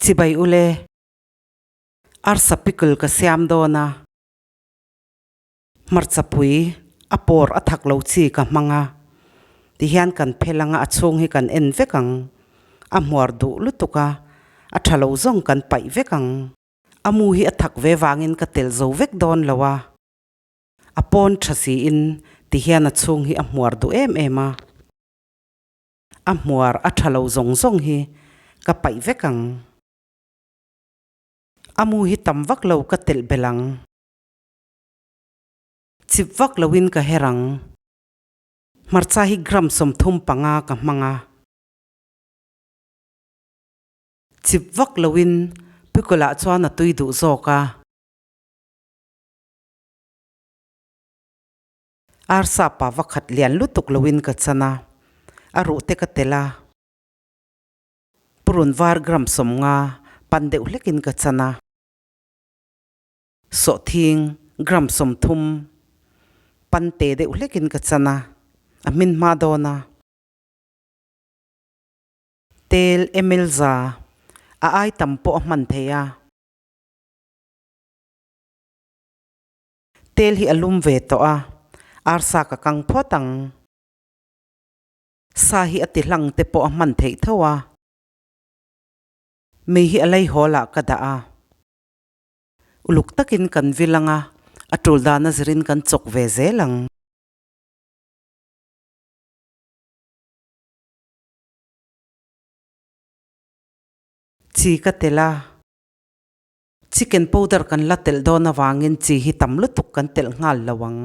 Chibai ule, arsa pickle ka siam dawn a, hmarcha pui a pawr a thak lo chi ka hmang a, tihian kan phel anga a chhung hi kan en vek ang, a hmuar duh lutuk a, a tha lo zawng kan paih vek ang. A mu hi a thak ve vangin ka tel zo vek dawn lo a, a pawn tha siin tihian a chhung hi a hmuar duh em em a. A hmuar a tha lo zawng zawng hi ka paih vek ang. A mu hi tam vak lo ka telh belh ang. Chip vak loin ka her ang. Hmarcha hi gram 35 ka hmang a. Chip vak loin pickle ah chuan a tui duh zawk a. Arsa pa va khat lian lutuk loin ka chan a, a ruh te ka telh a. Purun var gram 50 pan deuh hlekin ka chan a. Sawhthing gram 30 pan te deuh hlekin ka chan a, a hmin hma dawn a. Tel ml 100 a ai tam pawh a hman thei a. Tel hi a lum ve tawh a, arsa ka kang phawt ang. Sa hi a ti hlang te pawh a hman theih tho a. Mei hi a lei hawl ah ka dah a. Uluk takin kan vil ang a, a tul dan a zirin kan chawk ve zel ang. Chi ka tel a. Chicken powder kan la telh dawn avangin chi hi tam lutuk kan telh nghal lo ang.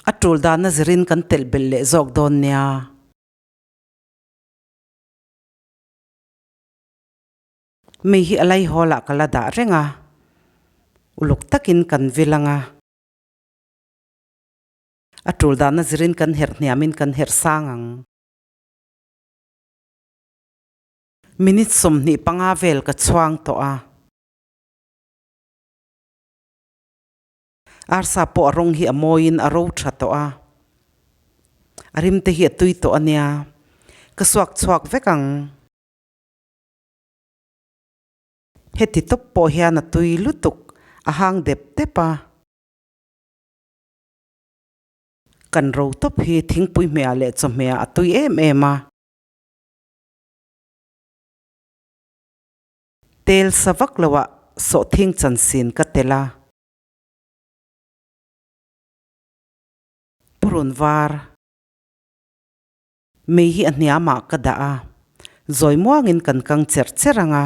A tul dana zirin kan telh belh leh zawk dawn nia. Mei hi a laihawl ah ka la dah reng a, uluk takin kan vil ang a. A tul dana zirin kan herh hniamin kan herh sang ang. Minute 25 vel ka chhuang tawh a. Arsa pawh a rawng hi a mawiin a ro tha tawh a. A rim te hi a tui tawh a nia. Ka suak chhuak vek ang. Heti tawp pawh hian a tui lutuk a hang dep dep a. Kan ro tawp hi thingpui hmehah leh chawhmehah a tui em em a. Tel sa vak lo ah sawhthing chansin ka tel a. Purun var mei hi a hniam ah ka dah a, zawi muangin kan kang cher cher ang a.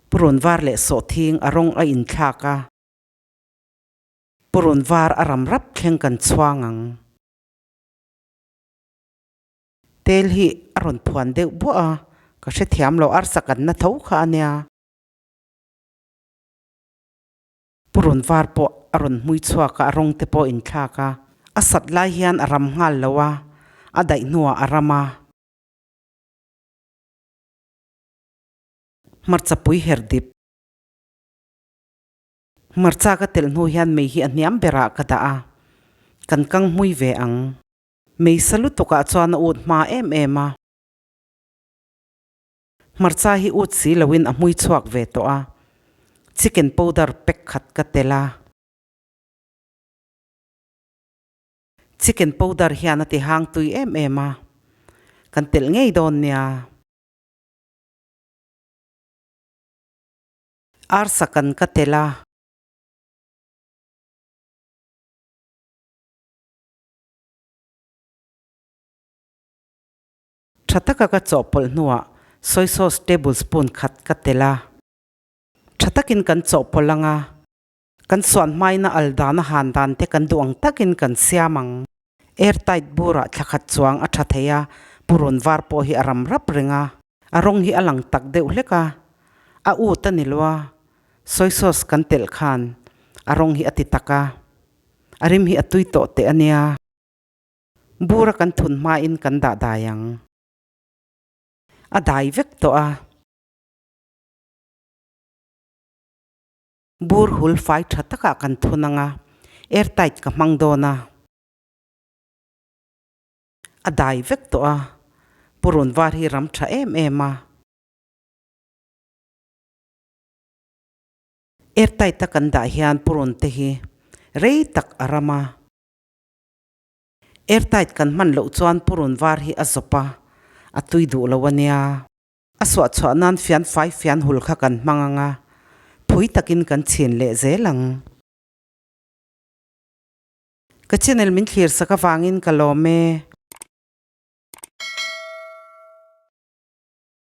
Purun var leh sawhthing a rawng a inthlak a. Purun var a ram rap thleng kan chhuang ang. Tel hi a rawn phuan deuh buah a, ka hrethiam lo arsa kanna tho kha a nia. Purun var pawh a rawn hmui chhuak a, a rawng te pawh a inthlak a. A sat lai hian a ram nghal lo a, a daih hnuah a ram a. Hmarcha pui her dip. Hmarcha ka telh hnu hian mei hi a hniam berah ka dah a, kan kang hmui ve ang. Mei sa lutukah chuan a ut hma em em a. Hmarcha hi ut si loin a hmui chhuak ve tawh a. Chicken powder pack khat ka tel a. Chicken powder hian a ti hang tui em em a. Kan telh ngei dawn nia. Arsa kan ka tel a. Tha taka ka chawhpawlh hnuah soy sauce tablespoon khat ka telh a. Tha takin kan chawhpawlh ang a, kan suan hmaina al dan a han dan te kan duh ang takin kan siam ang. Airtight burah thla khat chuang a tha thei a, purun var pawh hi a ram rap reng a. A rawng hi a lang tak deuh hlek a, a ut a ni lo a, soy sauce kan telh khan a rawng hi a ti tak a. A rim hi a tui tawh teh a nia. Bura kan thun hmain kan dah dai ang. A dai vek tawh a. Bur hul fai tha takah kan thun ang a, airtight ka hmang dawn a. A dai vek tawh a. Purun var hi ram tha em em a. Airtight a kan dah hian purun te hi rei tak a ram a. Airtight kan hman loh chuan purun var hi a zawp a, a tui duh lo a nia. A suah chhuah nan fian fai fian hul kha kan hmang ang a, phui takin kan chhin leh zel ang. Ka channel min thlir sak avangin ka lawm e.